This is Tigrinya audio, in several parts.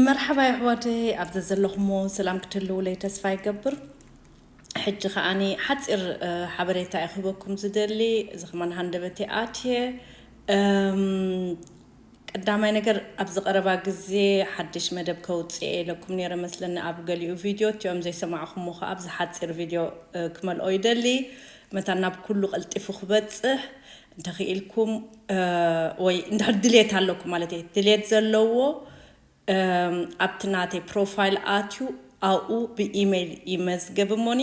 መርሓባ ኣሕዋተይ፣ ኣብ ዘዘለኹሞ ሰላም ክትህልውለይ ተስፋ ይገብር። ሕጂ ከዓኒ ሓፂር ሓበሬታ እየ ክህበኩም ዝደሊ። እዚ ከማን ሃንደበተይ ኣትየ። ቀዳማይ ነገር፣ ኣብዚ ቀረባ ግዜ ሓድሽ መደብ ከውፅእ ኢለኩም ነይረ መስለኒ ኣብ ገሊኡ ቪድዮ። እቲኦም ዘይሰማዕኹሞ ከ ኣብዚ ሓፂር ቪድዮ ክመልኦ ይደሊ። መታን ናብ ኩሉ ቀልጢፉ ክበፅሕ እንተኽኢልኩም፣ ወይ እንድሕር ድሌት ኣለኩም ማለት እየ፣ ድሌት ዘለዎ ኣብቲ ናተይ ፕሮፋይል ኣትዩ ኣብኡ ብኢሜይል ይመዝገብ እሞኒ፣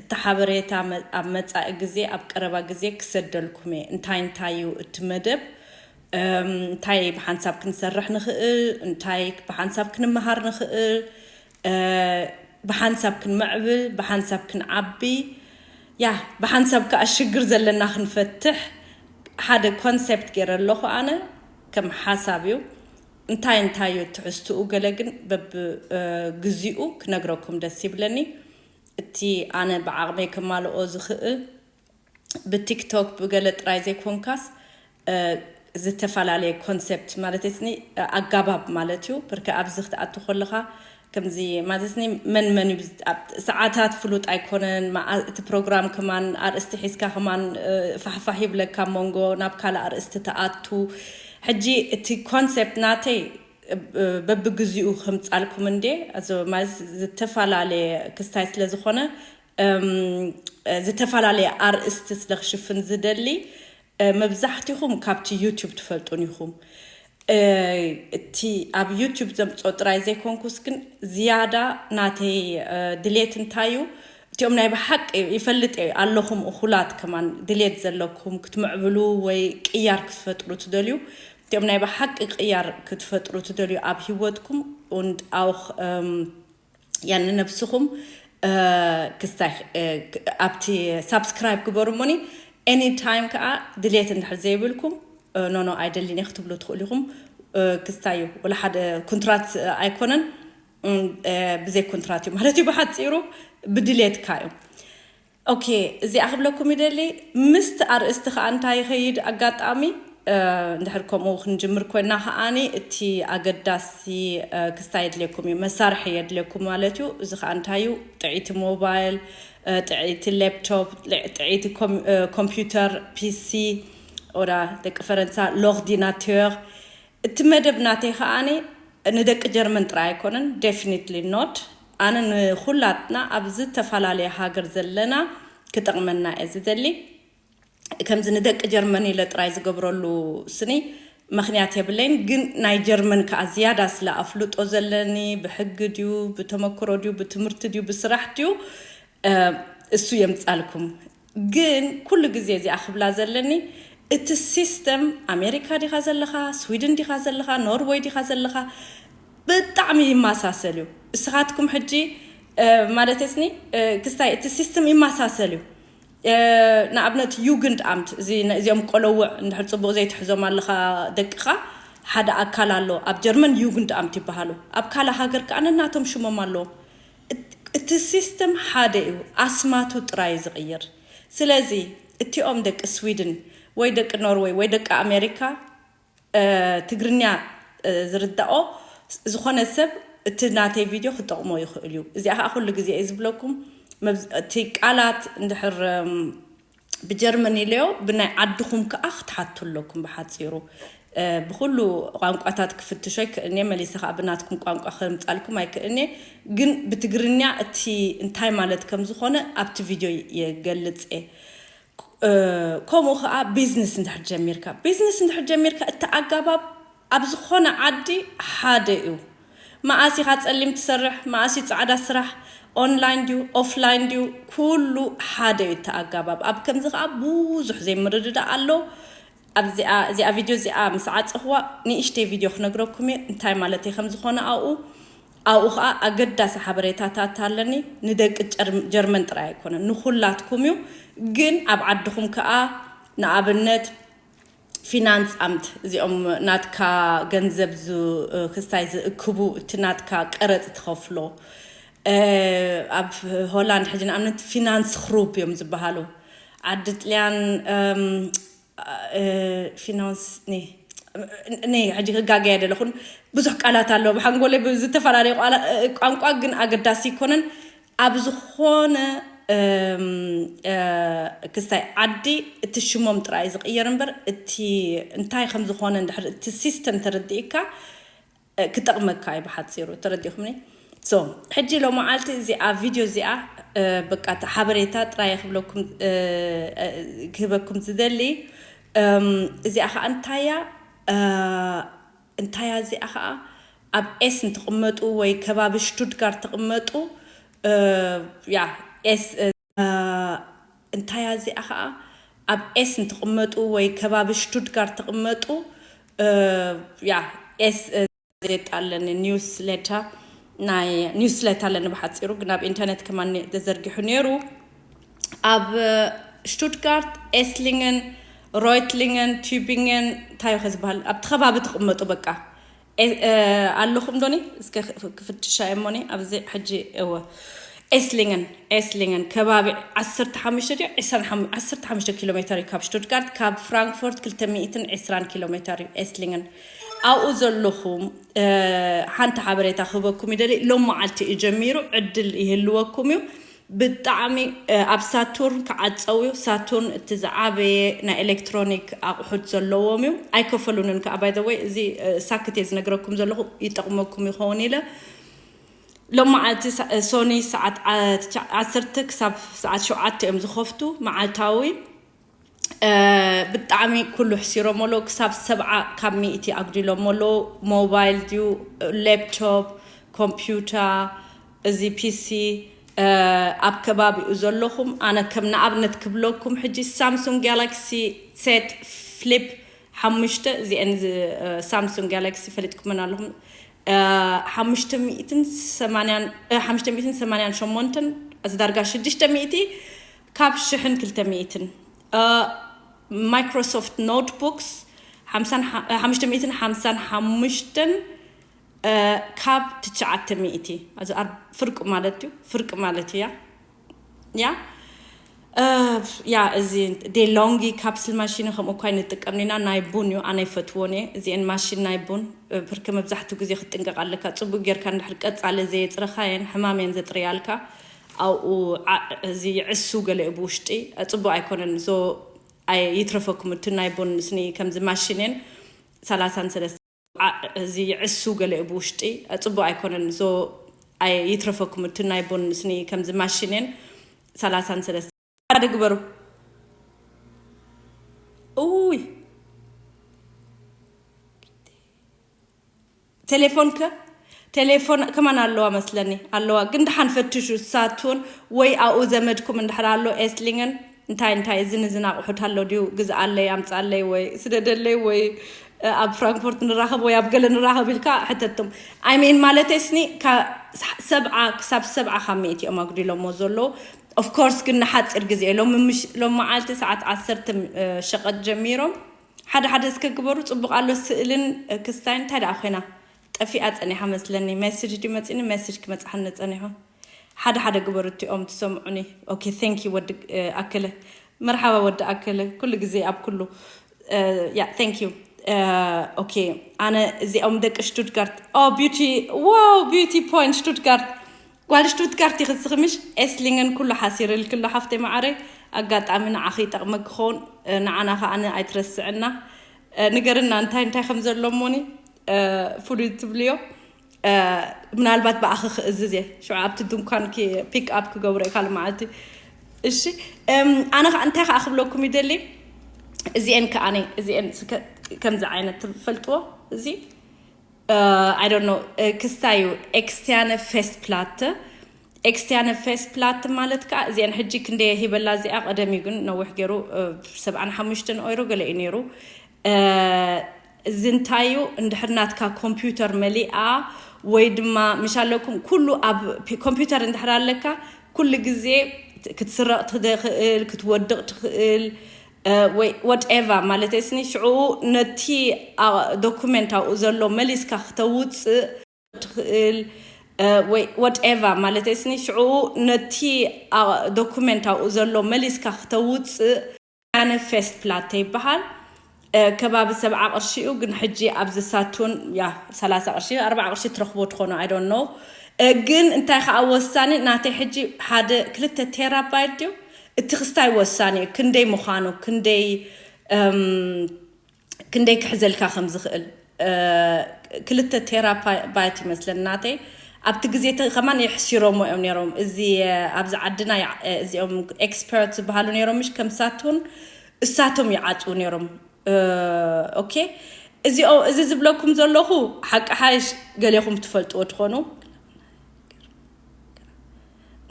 እቲ ሓበሬታ ኣብ መፃኢ ግዜ፣ ኣብ ቀረባ ግዜ ክሰደልኩም እየ። እንታይ እንታይ እዩ እቲ መደብ፣ እንታይ ብሓንሳብ ክንሰርሕ ንኽእል፣ እንታይ ብሓንሳብ ክንመሃር ንኽእል፣ ብሓንሳብ ክንምዕብል፣ ብሓንሳብ ክንዓቢ፣ ያ ብሓንሳብ ከዓ ሽግር ዘለና ክንፈትሕ ሓደ ኮንሰፕት ገይረ ኣለኹ ኣነ። ከም ሓሳብ እዩ። እንታይ እንታይ እዩ ትሕዝትኡ ገለ ግን በብግዚኡ ክነግረኩም ደስ ይብለኒ። እቲ ኣነ ብዓቕመይ ከማልኦ ዝኽእል ብቲክቶክ ብገለ ጥራይ ዘይኮንካስ ዝተፈላለየ ኮንሰፕት ማለት ስኒ ኣጋባብ ማለት እዩ። ብርከ ኣብዚ ክትኣቱ ከለኻ ከምዚ ማለት ስኒ መን መን እዩ ሰዓታት ፍሉጥ ኣይኮነን። እቲ ፕሮግራም ከማን ኣርእስቲ ሒዝካ ከማን ፋሕፋሕ ይብለካ መንጎ ናብ ካልእ ኣርእስቲ ተኣቱ። ሕጂ እቲ ኮንሰፕት ናተይ በብግዚኡ ከምፃልኩም እንዴ ማለት ዝተፈላለየ ክስታይ ስለ ዝኾነ ዝተፈላለየ ኣርእስቲ ስለ ክሽፍን ዝደሊ መብዛሕትኹም ካብቲ ዩቱብ ትፈልጡን ኢኹም። እቲ ኣብ ዩቱብ ዘምፅኦ ጥራይ ዘይኮንኩስ ግን ዝያዳ ናተይ ድሌት እንታይ እዩ፣ እቲኦም ናይ ብሓቂ ይፈልጥ እየ ኣለኹም እኹላት ከማን ድሌት ዘለኩም ክትምዕብሉ ወይ ቅያር ክትፈጥሩ ትደልዩ፣ እቲኦም ናይ ብሓቂ ቅያር ክትፈጥሩ ትደልዩ ኣብ ህይወትኩም und auch ያን ነብስኹም ክስታይ ኣብቲ ሳብስክራይብ ግበሩ እሞኒ። ኤኒ ታይም ከዓ ድሌት እንድሕር ዘይብልኩም ኖኖ ኣይደልን እየ ክትብሉ ትኽእሉ ኢኹም። ክስታይ እዩ ወላ ሓደ ኩንትራት ኣይኮነን፣ ብዘይ ኩንትራት እዩ ማለት እዩ። ብሓፂሩ ብድሌትካ እዩ። ኦኬ፣ እዚኣ ክብለኩም ይደሊ። ምስቲ ኣርእስቲ ከዓ እንታይ ይኸይድ ኣጋጣሚ እንድሕር ከምኡ ክንጅምር ኮይና ከዓኒ እቲ ኣገዳሲ ክስታይ የድልየኩም እዩ፣ መሳርሒ የድልየኩም ማለት እዩ። እዚ ከዓ እንታይ እዩ? ጥዕይቲ ሞባይል፣ ጥዕይቲ ላፕቶፕ፣ ጥዕይቲ ኮምፒውተር፣ ፒሲ፣ ወዳ ደቂ ፈረንሳ ሎርዲናተር። እቲ መደብ ናተይ ከዓኒ ንደቂ ጀርመን ጥራይ ኣይኮነን፣ definitely not። ኣነ ንኹላትና ኣብ ዝተፈላለየ ሃገር ዘለና ክጠቕመና እየ ዝደሊ። ከምዚ ንደቂ ጀርመን ኢለ ጥራይ ዝገብረሉ ስኒ ምኽንያት የብለይን፣ ግን ናይ ጀርመን ከዓ ዝያዳ ስለ ኣፍልጦ ዘለኒ፣ ብሕጊ ድዩ፣ ብተመክሮ ድዩ፣ ብትምህርቲ ድዩ፣ ብስራሕ ድዩ፣ እሱ የምፃልኩም። ግን ኩሉ ግዜ እዚኣ ክብላ ዘለኒ፣ እቲ ሲስተም ኣሜሪካ ዲኻ ዘለኻ፣ ስዊድን ዲኻ ዘለኻ፣ ኖርወይ ዲኻ ዘለኻ፣ ብጣዕሚ ይመሳሰል እዩ። እስኻትኩም ሕጂ ማለት ስኒ ክስታይ እቲ ሲስተም ይመሳሰል እዩ። ንኣብነት ዩግንድ ኣምት፣ እዚኦም ቆለውዕ እንድሕር ፅቡቅ ዘይትሕዞም ኣለኻ ደቅኻ፣ ሓደ ኣካል ኣሎ ኣብ ጀርመን ዩግንድ ኣምት ይበሃሉ። ኣብ ካልእ ሃገር ከዓ ነናቶም ሽሞም ኣለዎም። እቲ ሲስተም ሓደ እዩ፣ ኣስማቱ ጥራይ እዩ ዝቕይር። ስለዚ እቲኦም ደቂ ስዊድን ወይ ደቂ ኖርወይ ወይ ደቂ ኣሜሪካ ትግርኛ ዝርዳኦ ዝኾነ ሰብ እቲ ናተይ ቪድዮ ክጠቕሞ ይኽእል እዩ። እዚኣ ከዓ ኩሉ ግዜ እየ ዝብለኩም፣ እቲ ቃላት እንድሕር ብጀርመን ኢለዮ ብናይ ዓድኹም ከዓ ክትሓቱ ኣለኩም። ብሓፂሩ ብኩሉ ቋንቋታት ክፍትሾ ይክእልኒ፣ መሊሰ ከዓ ብናትኩም ቋንቋ ከምፃልኩም ኣይክእልኒ። ግን ብትግርኛ እቲ እንታይ ማለት ከም ዝኾነ ኣብቲ ቪድዮ የገልፅ እየ። ከምኡ ከዓ ቢዝነስ እንድሕር ጀሚርካ፣ ቢዝነስ እንድሕር ጀሚርካ እቲ ኣጋባብ ኣብ ዝኾነ ዓዲ ሓደ እዩ። መኣስ ኢኻ ፀሊም ትሰርሕ፣ መኣስ እዩ ፃዕዳ ስራሕ፣ ኦንላይን ድዩ ኦፍላይን ድዩ፣ ኩሉ ሓደ እዩ እቲ ኣጋባብ። ኣብ ከምዚ ከዓ ብዙሕ ዘይምርድዳእ ኣሎ። ኣብዚኣ እዚኣ ቪድዮ እዚኣ ምስ ዓፀኽዋ ንእሽተይ ቪድዮ ክነግረኩም እየ እንታይ ማለት እየ ከም ዝኾነ ኣብኡ ኣብኡ ከዓ ኣገዳሲ ሓበሬታታት ኣለኒ። ንደቂ ጀርመን ጥራይ ኣይኮነን ንኩላትኩም እዩ። ግን ኣብ ዓድኹም ከዓ ንኣብነት ፊናንስ ኣምት እዚኦም ናትካ ገንዘብ ክስታይ ዝእክቡ እቲ ናትካ ቀረፅ ትኸፍሎ ኣብ ሆላንድ ሕጂ ንኣብነት ፊናንስ ክሩፕ እዮም ዝበሃሉ። ዓዲ ጥልያን ፊናንስ ኒ እኔ ሕጂ ክጋገየ ደለኹን ብዙሕ ቃላት ኣሎ ብሓንጎለይ ብዝተፈላለዩ ቋንቋ ግን ኣገዳሲ ይኮነን ኣብ ዝኾነ ክስታይ ዓዲ እቲ ሽሞም ጥራይ ዝቕየር እምበር እቲ እንታይ ከም ዝኾነ እንድሕር እቲ ሲስተም ተረዲእካ ክጠቕመካ እዩ ብሓፂሩ ተረዲኹምኒ ሶ ሕጂ ሎመዓልቲ እዚኣ ቪድዮ እዚኣ በቃ ሓበሬታ ጥራይ ክብለኩም ክህበኩም ዝደሊ እዚኣ ከዓ እንታያ እንታያ እዚኣ ከዓ ኣብ ኤስ እንትቕመጡ ወይ ከባቢ ሽቱድጋርት ትቕመጡ ያ ኤስ እንታያ እዚኣ ከዓ ኣብ ኤስ እንትቕመጡ ወይ ከባቢ ሽቱድጋርት ትቕመጡ ያ ኤስ ዜጣ ኣለኒ ኒውስ ሌተር ናይ ኒውስ ሌተር ኣለኒ ብሓፂሩ ግን ኣብ ኢንተርኔት ከማን ተዘርጊሑ ነይሩ ኣብ ሽቱትጋርት ኤስሊንግን ሮይትሊንግን ቱቢንግን እንታይ ከ ዝበሃል ኣብቲ ከባቢ ትቕመጡ በቃ ኣለኹም ዶኒ እስከ ክፍትሻ እሞኒ ኣብዚ ሕጂ እወ ኤስሊንግን ኤስሊንግን ከባቢ ዓሰርተ ሓሙሽተ ድዩ ዓሰርተ ሓሙሽተ ኪሎ ሜተር እዩ ካብ ሽቱትጋርት ካብ ፍራንክፎርት ክልተ ሚእትን ዕስራን ኪሎ ሜተር እዩ ኤስሊንግን ኣብኡ ዘለኹም ሓንቲ ሓበሬታ ክህበኩም ይደሊ ሎም መዓልቲ እዩ ጀሚሩ ዕድል ይህልወኩም እዩ ብጣዕሚ ኣብ ሳቱርን ክዓፀው እዩ ሳቱርን እቲ ዝዓበየ ናይ ኤሌክትሮኒክ ኣቑሑት ዘለዎም እዩ ኣይከፈሉንን ከዓ ባይ ወይ እዚ ሳክት እየ ዝነግረኩም ዘለኹ ይጠቕመኩም ይኸውን ኢለ ሎም መዓልቲ ሶኒ ሰዓት ዓሰርተ ክሳብ ሰዓት ሸውዓተ እዮም ዝኸፍቱ መዓልታዊ ብጣዕሚ ኩሉ ሕሲሮም ኣሎ ክሳብ ሰብዓ ካብ ሚእቲ ኣጉዲሎም ኣሎ ሞባይል ድዩ ሌፕቶፕ ኮምፒውተር እዚ ፒሲ ኣብ ከባቢኡ ዘለኹም ኣነ ከም ንኣብነት ክብለኩም ሕጂ ሳምሱንግ ጋላክሲ ሴት ፍሊፕ ሓሙሽተ እዚአን ሳምሱንግ ጋላክሲ ፈሊጥኩመን ኣለኹም ሓሙሽተ ሚእትን ሰማንያን ሓሙሽተ ሚእትን ሰማንያን ሸሞንተን እዚ ዳርጋ ሽዱሽተ ሚእቲ ካብ ሽሕን ክልተ ሚእትን ማይክሮሶፍት ኖትቡክስ ሓሙሽተ ሚእትን ሓምሳን ሓሙሽተን ካብ ትሽዓተ ሚእቲ እዚ ፍርቂ ማለት እዩ ፍርቂ ማለት እያ ያ ያ እዚ ዴሎንጊ ካፕስል ማሽን ከምኡ እኳ ንጥቀም ኢና ናይ ቡን እዩ ኣነ ይፈትዎን እየ እዚአን ማሽን ናይ ቡን ብርክ መብዛሕትኡ ግዜ ክትጥንቀቕ ኣለካ ፅቡቅ ጌርካ እንድሕር ቀፃለ ዘየፅረኻየን ሕማም እየን ዘጥርያልካ ኣብኡ እዚ ይዕሱ ገለ ብውሽጢ ፅቡቅ ኣይኮነን ዞ ይትረፈኩም እቲ ናይ ቡን ስኒ ከምዚ ማሽን እየን ሰላሳን ሰለስተ እዚ ይዕሱ ገለ ብውሽጢ ፅቡቅ ኣይኮነን ዞ ይትረፈኩም እቲ ናይ ቡን ስኒ ከምዚ ማሽን እየን ሰላሳን ሰለስተ ሓደ ግበሩ ውይ ቴሌፎን ከ ቴሌፎን ከማን ኣለዋ መስለኒ ኣለዋ ግን ድሓን ፈትሹ ሳቱን ወይ ኣብኡ ዘመድኩም እንድሕር ኣሎ ኤስሊንግን እንታይ እንታይ እዝን እዝን ኣቑሑት ኣሎ ድዩ ግዝኣለይ ኣምፃለይ ወይ ስደደለይ ወይ ኣብ ፍራንክፎርት ንራኸብ ወይ ኣብ ገለ ንራኸብ ኢልካ ሕተቶም ኣይሜን ማለተይ ስኒ ሰብዓ ክሳብ ሰብዓ ካብ ሚእቲ እዮም ኣጉዲሎሞ ዘለዉ ኦፍኮርስ ግን ንሓፂር ግዜ ሎም ሎም መዓልቲ ሰዓት ዓሰርተ ሸቐጥ ጀሚሮም ሓደ ሓደ እስከ ግበሩ ፅቡቅ ኣሎ ስእልን ክስታይን እንታይ ደኣ ኮይና ጠፊኣ ፀኒሓ መስለኒ ሜሴጅ ድዩ መፂኒ ሜሴጅ ክመፅሓኒ ፀኒሑ ሓደ ሓደ ግበሩ እቲኦም ትሰምዑኒ okay thank you ወዲ ኣከለ መርሓባ ወዲ ኣከለ ኩሉ ግዜ ኣብ ኩሉ yeah thank you okay ኣነ እዚኦም ደቂ ሽቱትጋርት oh beauty wow beauty point ሽቱትጋርት ጓል ሽቱትጋርት ይኽስኺ ምሽ ኤስሊንግን ኩሉ ሓሲርልክሎ ሓፍተይ መዓረይ ኣጋጣሚ ንዓኺ ይጠቕመ ክኸውን ንዓና ከዓነ ኣይትረስዕና ንገርና እንታይ እንታይ ከም ዘሎ እሞኒ ፍሉይ ትብልዮ ምናልባት ብኣኺ ክእዝዝ እየ ሽዑ ኣብቲ ድንኳን ፒክ ኣፕ ክገብሮ እየ ካልእ መዓልቲ እሺ ኣነ ከዓ እንታይ ከዓ ክብለኩም ይደሊ እዚአን ከዓኒ እዚአን ከምዚ ዓይነት ትፈልጥዎ እዚ I don't know ክስታይ እዩ ኤክስቲያነ ፌስት ፕላተ ኤክስቲያነ ፌስት ፕላተ ማለት ከዓ እዚአን ሕጂ ክንደየ ሂበላ እዚኣ ቀደም እዩ ግን ነዊሕ ገይሩ ሰብዓን ሓሙሽተን ኦይሮ ገለ እዩ ነይሩ እዚ እንታይ እዩ እንድሕር ናትካ ኮምፒውተር መሊኣ ወይ ድማ ምሽ ኣለኩም ኩሉ ኣብ ኮምፒውተር እንድሕር ኣለካ ኩሉ ግዜ ክትስረቕ ትኽእል ክትወድቕ ትኽእል ወይ whatever ማለት ስኒ ሽዑ ነቲ ዶኩመንት ኣብኡ ዘሎ መሊስካ ክተውፅእ ትኽእል ወይ whatever ማለት ስኒ ሽዑ ነቲ ዶኩመንት ኣብኡ ዘሎ መሊስካ ክተውፅእ ኣነ ፌስት ፕላተ ይበሃል ከባቢ ሰብዓ ቅርሺ እዩ። ግን ሕጂ ኣብዚ ሳቱን ያ ሰላሳ ቅርሺ ኣርባዓ ቅርሺ ትረኽቦ ትኾኑ፣ I don't know። ግን እንታይ ከዓ ወሳኒ ናተይ ሕጂ ሓደ ክልተ ቴራባይት ድዩ እቲ ክስታይ ወሳኒ እዩ። ክንደይ ምዃኑ ክንደይ ክንደይ ክሕዘልካ ከም ዝኽእል ክልተ ቴራባይት ይመስለኒ ናተይ። ኣብቲ ግዜ እቲ ከማን የሕሲሮሞ እዮም ነይሮም። እዚ ኣብዚ ዓድና እዚኦም ኤክስፐርት ዝበሃሉ ነይሮም፣ ምሽ ከም ሳቱን እሳቶም ይዓፅዉ ነይሮም። ኦኬ፣ እዚኦ እዚ ዝብለኩም ዘለኹ ሓቂ ሓይሽ ገሌኹም ትፈልጥዎ ትኾኑ።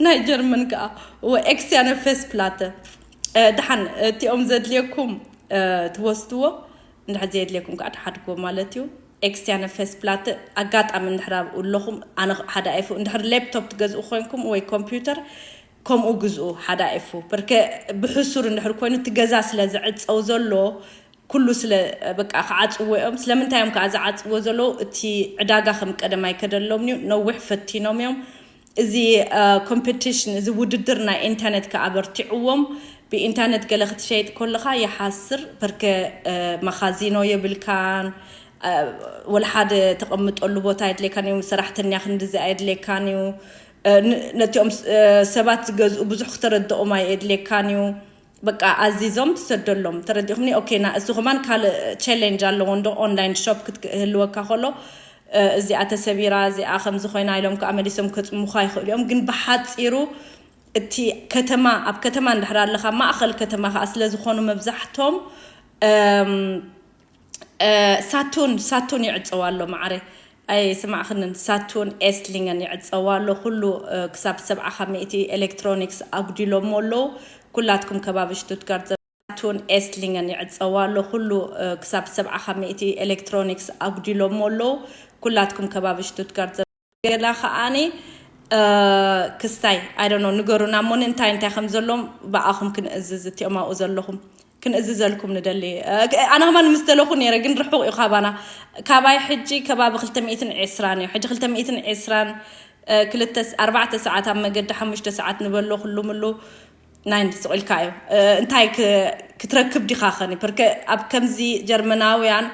ናይ ጀርመን ከዓ ወ ኤክስቲያነ ፌስ ፕላተ። ደሓን እቲኦም ዘድልየኩም ትወስድዎ፣ እንድሕር ዘየድልየኩም ከዓ ትሓድግዎ ማለት እዩ። ኤክስቲያነ ፌስ ፕላተ ኣጋጣሚ እንድሕር ኣብኡ ኣለኹም፣ ኣነ ሓደ ኣይፉ እንድሕር ሌፕቶፕ ትገዝኡ ኮይንኩም ወይ ኮምፒውተር ከምኡ ግዝኡ ሓደ ኣይፉ። በርከ ብሕሱር እንድሕር ኮይኑ እቲ ገዛ ስለ ዝዕፀው ዘሎ ኩሉ ስለ በቃ ክዓፅዎ እዮም። ስለምንታይ እዮም ከዓ ዝዓፅዎ ዘለዉ? እቲ ዕዳጋ ከም ቀደም ኣይከደሎም እዩ። ነዊሕ ፈቲኖም እዮም። እዚ ኮምፒቲሽን፣ እዚ ውድድር ናይ ኢንተርኔት ከዓ በርቲዕዎም። ብኢንተርኔት ገለ ክትሸይጥ ከለካ ይሓስር። በርከ መኻዚኖ የብልካን፣ ወላ ሓደ ተቐምጠሉ ቦታ የድልየካን እዩ። ሰራሕተኛ ክንድዚ ኣየድልየካን እዩ። ነቲኦም ሰባት ዝገዝኡ ብዙሕ ክተረድኦም ኣየድልየካን እዩ። በቃ ኣዚዞም ትሰደሎም። ተረዲኹምኒ? ኦኬ፣ ና እሱ ከማን ካልእ ቻሌንጅ ኣለዎ እንዶ ኦንላይን ሾፕ ክትህልወካ ከሎ እዚኣ ተሰቢራ እዚኣ ከምዚ ኮይና ኢሎም ከዓ መሊሶም ከፅሙኻ ይኽእሉ እዮም። ግን ብሓፂሩ እቲ ከተማ ኣብ ከተማ እንድሕር ኣለኻ ማእኸል ከተማ ከዓ ስለዝኾኑ መብዛሕቶም ሳቱን ሳቱን ይዕፀው ኣሎ ማዕረ። ኣይ ስማዕኽንን ሳቱን ኤስትሊንገን ይዕፀው ኣሎ ኩሉ ክሳብ ሰብዓ ካብ ሚእቲ ኤሌክትሮኒክስ ኣጉዲሎሞ ኣለዉ። ኩላትኩም ከባቢ ሽቱትጋርት ሳቱን ኤስትሊንገን ይዕፀው ኣሎ ኩሉ ክሳብ ሰብዓ ካብ ሚእቲ ኤሌክትሮኒክስ ኣጉዲሎሞ ኣለዉ። ኩላትኩም ከባቢ ሽቱትጋርት ገላ ከዓኒ ክስታይ ኣይ ዶንት ኖ ንገሩና እሞ እንታይ እንታይ ከም ዘሎም ብኣኹም ክንእዝዝ እቲኦም ኣብኡ ዘለኹም ክንእዝዘልኩም ንደሊ። ኣነ ከማን ምስ ደለኹ ነይረ ግን ርሑቕ እዩ ካባና። ካባይ ሕጂ ከባቢ ክልተ ሚእትን ዕስራን እዩ። ሕጂ ክልተ ሚእትን ዕስራን ክልተ ኣርባዕተ ሰዓት ኣብ መገዲ ሓሙሽተ ሰዓት ንበሎ ኩሉ ምሉ ናይ ስቕ ኢልካ እዩ። እንታይ ክትረክብ ዲኻ ኸኒ ፕርከ ኣብ ከምዚ ጀርመናውያን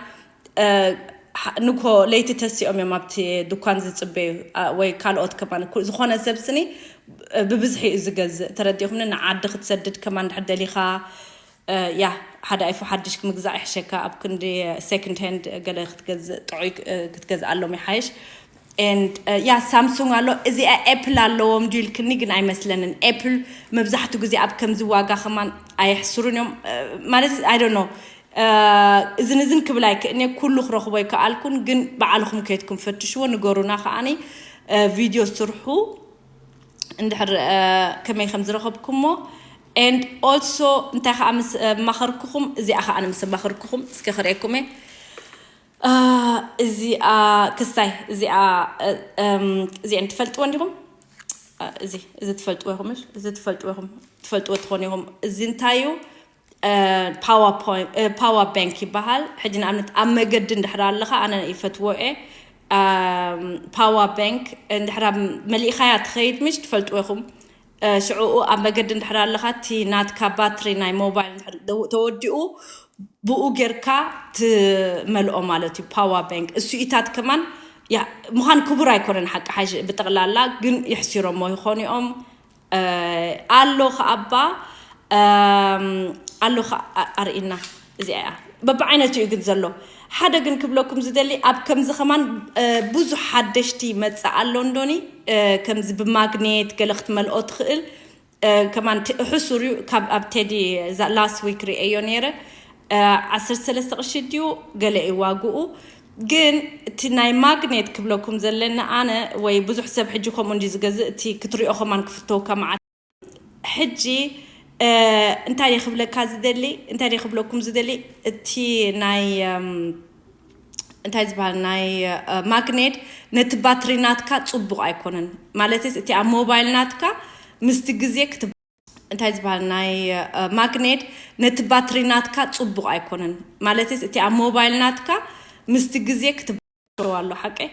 ንግሆ ለይቲ ተሲኦም እዮም ኣብቲ ድኳን ዝፅበዩ ወይ ካልኦት ከማን ዝኾነ ሰብ ስኒ ብብዝሒ እዩ ዝገዝእ። ተረዲኹምኒ ንዓዲ ክትሰድድ ከማን ድሕር ደሊኻ ያ ሓደ ኣይፎ ሓድሽ ምግዛእ ይሕሸካ ኣብ ክንዲ ሴኮንድ ሃንድ ገለ ክትገዝእ ጥዑይ ክትገዝኣሎም ይሓይሽ። And ያ ሳምሱንግ ኣሎ እዚኣ ኤፕል ኣለዎም ድዩ ኢልክኒ ግን ኣይመስለንን። ኤፕል መብዛሕትኡ ግዜ ኣብ ከምዚ ዋጋ ከማን ኣየሕስሩን እዮም ማለት I don't know እዝን እዝን ክብል ኣይክእልኒ ኩሉ ክረኽቦ ኣይከኣልኩን። ግን በዓልኹም ከይድኩም ፈትሽዎ ንገሩና ከዓኒ ቪድዮ ስርሑ እንድሕር ከመይ ከም ዝረኸብኩሞ and also እንታይ ከዓ ምስ ማኸርኩኹም እዚኣ ከዓ ምስ ማኸርኩኹም እስከ ክርእየኩም እየ። እዚኣ ክስታይ እዚኣ እዚአን ትፈልጥዎ እንዲኹም? እዚ እዚ ትፈልጥዎ ኢኹም እዚ ትፈልጥዎ ኢኹም ትፈልጥዎ ትኾኑ ኢኹም። እዚ እንታይ እዩ? ፓወር ባንክ ይበሃል። ሕጂ ንኣብነት ኣብ መገዲ እንድሕር ኣለኻ ኣነ ይፈትዎ እየ። ፓወር ባንክ እንድሕር መሊእኻያ ትኸይድ ምሽ ትፈልጥዎ ኢኹም። ሽዕኡ ኣብ መገዲ እንድሕር ኣለኻ እቲ ናትካ ባትሪ ናይ ሞባይል ተወዲኡ ብኡ ጌርካ ትመልኦ ማለት እዩ። ፓወር ባንክ እሱ ኢታት ከማን ያ ምዃን ክቡር ኣይኮነን ሓቂ ሓይሽ ብጠቕላላ ግን ይሕሲሮሞ ይኾኑ እዮም። ኣሎ ከኣባ ኣሎ ኣርእና እዚኣ እያ በብዓይነቱ እዩ ግን ዘሎ። ሓደ ግን ክብለኩም ዝደሊ ኣብ ከምዚ ከማን ብዙሕ ሓደሽቲ ይመፅእ ኣሎ እንዶኒ ከምዚ ብማግኔት ገለ ክትመልኦ ትኽእል ከማን ሕሱር እዩ። ካብ ኣብ ቴዲ ላስት ዊክ ርእየዮ ነይረ። ዓሰርተ ሰለስተ ቅርሺ ድዩ ገለ እዩ ዋግኡ። ግን እቲ ናይ ማግኔት ክብለኩም ዘለና ኣነ ወይ ብዙሕ ሰብ ሕጂ ከምኡ እንዲ ዝገዝእ እቲ ክትሪኦ ከማን ክፍተወካ መዓት ሕጂ እንታይ ክብለካ ዝደሊ እንታይ ክብለኩም ዝደሊ እቲ ናይ እንታይ ዝበሃል ናይ ማግኔት ነቲ ባትሪ ናትካ ፅቡቕ ኣይኮነን። ማለትስ እቲ ኣብ ሞባይል ናትካ ምስቲ ግዜ ክት እንታይ ዝበሃል ናይ ማግኔት ነቲ ባትሪ ናትካ ፅቡቕ ኣይኮነን። ማለትስ እቲ ኣብ ሞባይል ናትካ ምስቲ ግዜ ክት ኣሎ ሓቀይ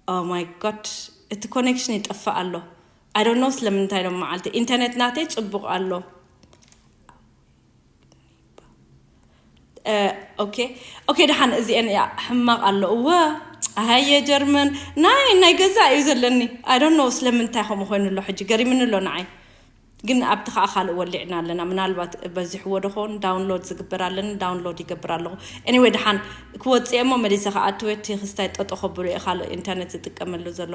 Oh my god እቲ ኮኔክሽን ይጠፍእ ኣሎ። I don't know ስለምንታይ ሎም መዓልቲ ኢንተርኔት ናተይ ፅቡቕ ኣሎ። okay okay ደሓን እዚአን እያ ሕማቕ ኣሎ እወ ኣሃየ ጀርመን ናይ ናይ ገዛ እዩ ዘለኒ I don't know ስለምንታይ ከምኡ ኮይኑ ኣሎ ሕጂ ገሪምኒ ኣሎ ንዓይ ግን ኣብቲ ከዓ ካልእ ወሊዕና ኣለና ምናልባት በዚሕዎ ደኾን download ዝግበር ኣለኒ download ይገብር ኣለኹ anyway ደሓን ክወፅእ እሞ መሊሰ ከዓ ኣትወ እቲ ክስታይ ጠጦ ከብሎ እየ ካልእ ኢንተርኔት ዝጥቀመሉ ዘሎ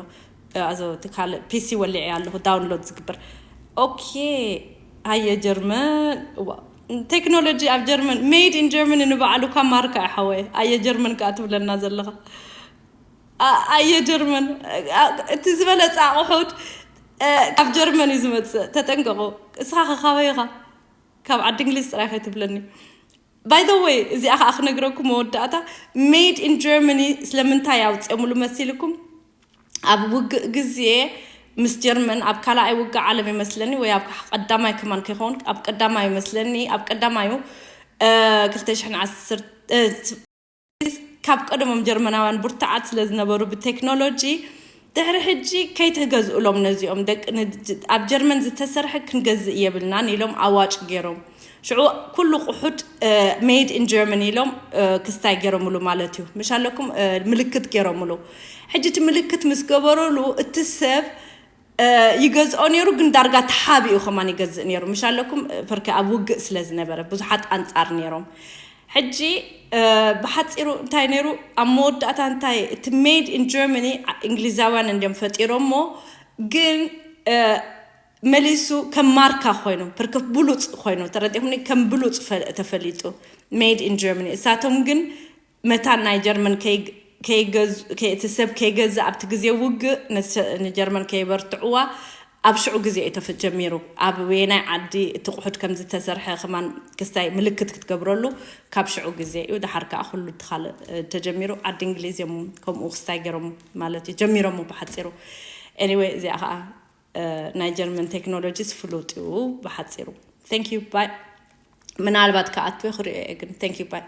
ኣዞ እቲ ካልእ ፒሲ ወሊዐ ኣለኹ download ዝግበር okay ሃየ ጀርመን technology ኣብ ጀርመን made in Germany ንባዕሉ ካብ ማርካ እዩ ሓወየ ኣየ ጀርመን ከዓ ትብለና ዘለኻ ኣየ ጀርመን እቲ ዝበለፀ ኣቑሑት ካብ ጀርመን እዩ ዝመፅእ ተጠንቀቑ እስኻ ከካበይኻ ካብ ዓዲ እንግሊዝ ጥራይ ከይትብለኒ by the way እዚኣ ከዓ ክነግረኩም መወዳእታ made in Germany ስለምንታይ ኣውፅኦምሉ መሲልኩም ኣብ ውግእ ግዜ ምስ ጀርመን ኣብ ካልኣይ ውግእ ዓለም ይመስለኒ ወይ ኣብ ቀዳማይ ከማን ከይኸውን ኣብ ቀዳማይ ይመስለኒ ኣብ ቀዳማዩ ክልተ ሽሕን ዓሰርተ ካብ ቀደሞም ጀርመናውያን ብርቱዓት ስለ ዝነበሩ ብቴክኖሎጂ ድሕሪ ሕጂ ከይትገዝእሎም ነዚኦም ደቂ ኣብ ጀርመን ዝተሰርሐ ክንገዝእ የብልናን ኢሎም ኣዋጭ ገይሮም ሽዑ ኩሉ ቁሑድ made in Germany ኢሎም ክስታይ ገይሮምሉ ማለት እዩ ምሽ ኣለኩም ምልክት ገይሮምሉ ሕጂ እቲ ምልክት ምስ ገበረሉ እቲ ሰብ ይገዝኦ ነይሩ ግን ዳርጋ ተሓቢኡ ከማን ይገዝእ ነይሩ ምሽ ኣለኩም ፐርከ ኣብ ውግእ ስለ ዝነበረ ብዙሓት ኣንጻር ነይሮም ሕጂ ብሓፂሩ እንታይ ነይሩ ኣብ መወዳእታ እንታይ እቲ made in Germany እንግሊዛውያን እንዲም ፈጢሮሞ ግን መሊሱ ከም ማርካ ኮይኑ ፐርከ ብሉፅ ኮይኑ ተረዲኹም ከም ብሉፅ ተፈሊጡ made in Germany እሳቶም ግን መታን ናይ ጀርመን እቲ ሰብ ከይገዝእ ኣብቲ ግዜ ውግእ ንጀርመን ከይበርትዕዋ ኣብ ሽዑ ግዜ እዩ ተጀሚሩ ኣብ ወየናይ ዓዲ እቲ ቁሑድ ከም ዝተሰርሐ ከማን ክስታይ ምልክት ክትገብረሉ ካብ ሽዑ ግዜ እዩ ድሓር ከዓ ኩሉ ትካል ተጀሚሩ ዓዲ እንግሊዝ እዮም ከምኡ ክስታይ ገይሮም ማለት እዩ ጀሚሮም ብሓፂሩ anyway እዚኣ ከዓ ናይ ጀርመን ቴክኖሎጂስ ፍሉጥ እዩ ብሓፂሩ thank you bye ምናልባት ከኣትወ ክሪኦ እየ ግን thank you bye